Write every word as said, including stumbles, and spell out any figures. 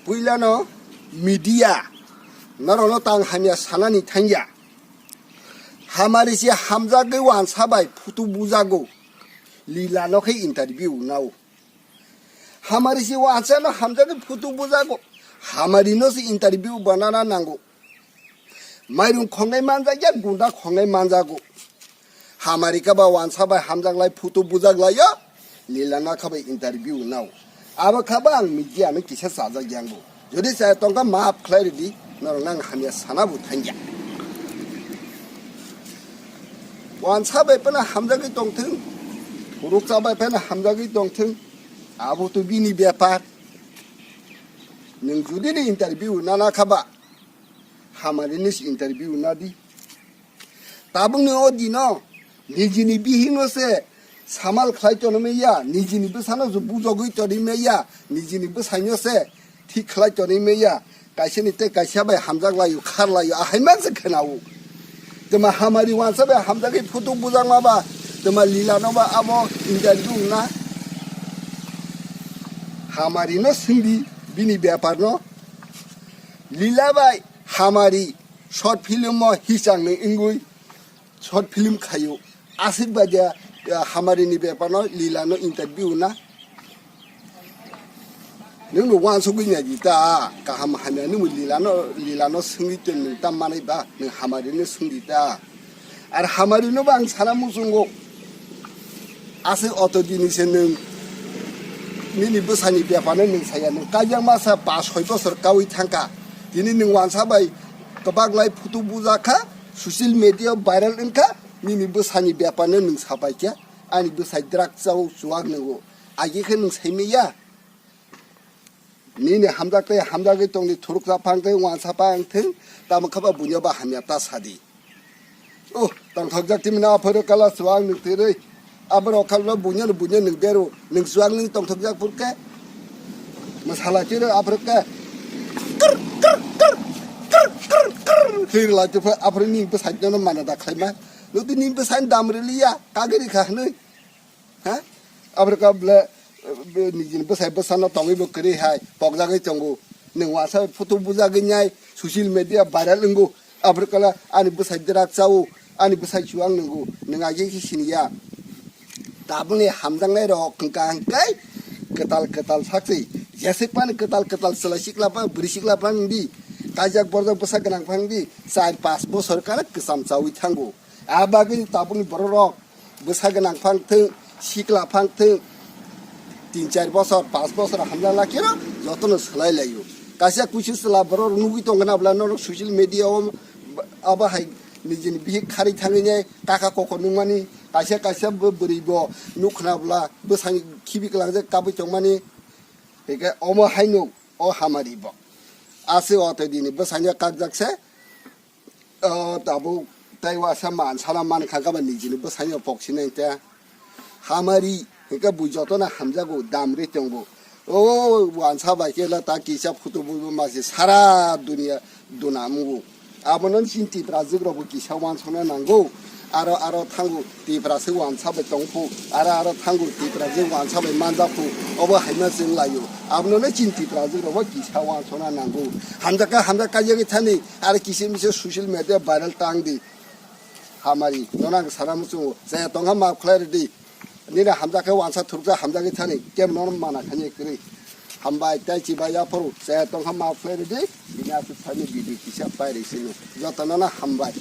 Puilano media norokno tang hamya sanani thangya. Hamari se hamjagwi wansa bai photo bujago. Lila no khe interview nao. Hamari se wansa no hamjagwi photo bujago. Hamari no se interview banana nango. Mairung khongnai manjakya, gunda khongnai manjago. Hamari khe ba wansa bai hamjak lai, photo bujak lai o, Lila no khe bai interview nao. Abo khe ba ang media no kisa chajak yang bo. Jodi chaya tongkha maaf khlai ridi, norok nang hamya sana bo thangya. Wansa bai phano hamjagwi tongthung, ruksa bai phano hamjagwi tongthung, abo to bini bepar. Nwng jodi ni interview nana khe ba, hamari ni interview nadi. Tabukni o dino nijini bihikno se samal khlai tonwi manya, nijini bwsano se bujogwi tonwi manya, nijini bwsaino se thik khlai tonwi manya, kaisani tei kaisa bai hamjak laio, khar laio, ahai man se khwnao. Twma hamari wansa bai hamjagwi photo bujakma ba, twma Lila no ba abo interview wngna. Hamari no swngdi bini bepar no. Lila bai hamari short film o hisang ni wngwi short film khaio. Aswk bai de, ah, hamari ni bepar no Lila no interview na. Nwng no wansugwi nai di ta, kaham hamya nwng Lila no, Lila no swngwi tong nwng tam manai ba, nwng hamari no swngdi ta. Ar hamari no ba ang sana muchungo. Aswk oto dini se nwng nini bwsani bepar no nwng saya, nwng kaijak masa pas soi bosor kawi thangkha. Tini nwng wansa bai kwbak lai photo bujakha, social media viral wngkha, nini bwsani bepar no nwng sapai khe, ani bwsai drug chao chuak nwngo. Agi khe nwng sai manya. Nini hamjak tei hamjagwi tongdi, thuruksa phang tei wansa phang thung, tamo khe ba buino ba hamya ta sadi. Oh, tongthokjak timi na aphuru kala chuak nwng twrwi. Aborok khalno buino no buino nwng beru, nwng chuak nwng tongthokjak phur khe. Masala chiro aphuru khe. Kir, kir, kir, kir, kir, kir. Khlai rwlai tongkha, aphuru ni bwsai no mana da khlaima. Nwng tini bwsai dam rwliya, kagwi rikha hwnwi. Ha? Abrika ble, be, nijini bwsai bwsano tongwi bo kwrwi hai, pokjagwi tongo. Nwng wansa photo bujagwi nai, social media viral wngo. Abrikala ani bwsai drug chao, ani bwsai chuang nwngo. Nwng agi khe siniya. Tabukni hamjaknai rok hwnkha hwnkhe kwtal kwtal sakse. Jeswk phano kwtal kwtal chwlai sikla phano, bwrwi sikla phano di. Kaijak borjak bwsa gwnang phano di. Char pas bosor kala kwcham chawi thango. A bagwi tabukni borok rok bwsa gwnang phang thung, sikla phang thung, tin char bosor, pas bosor hamjak lakiro jotono swlai laio. Kaisa kuisu chwla borok nugwi tongkha na bwla norok social media o abo hai nijini bihik kharwi thangwi nai kaka koko nukmani, kaisa kaisa bo bwrwi bo nukha na bwla bwsani khibi kwlangjak kabwi tongmani, hwnkhe omo haino o hamari bo. Aswk o tei dini bwsani kakjak se. O tabuk tei uasa man sana man kha khe ba nijini bwsai no pok sinai ta. Hamari hwnkhe bui jotono hamjago, dam rwi tongo. O wansa bai khe ta kisa photo bui bo masi sara dunia duna mungo. Abono chini Tiprajwk rok bo kisa wansokna nango. Aro aro thango Tiprasa wansa bai tongphu, aro aro thango Tiprajwk wansa bai manjakphu. Obo haima chwng laio. Abono chini Tiprajwk rok bo kisa wansokna nango. Hamjakha hamjak kaijagwi thani. Aro kisa misa social media viral tang di. Hamari, nono ang sana muchungo. Chaya tongkha maaf khlai rwdi. Nini hamjak khe wansa thuruksa hamjagwi thani. Kebo nono mana khaini kwrwi. Hambai, tei chibai yaphuru. Chaya tongkha maaf khlai rwdi. Bini aswk thani video kisa pairi sino. Jotono no hambai.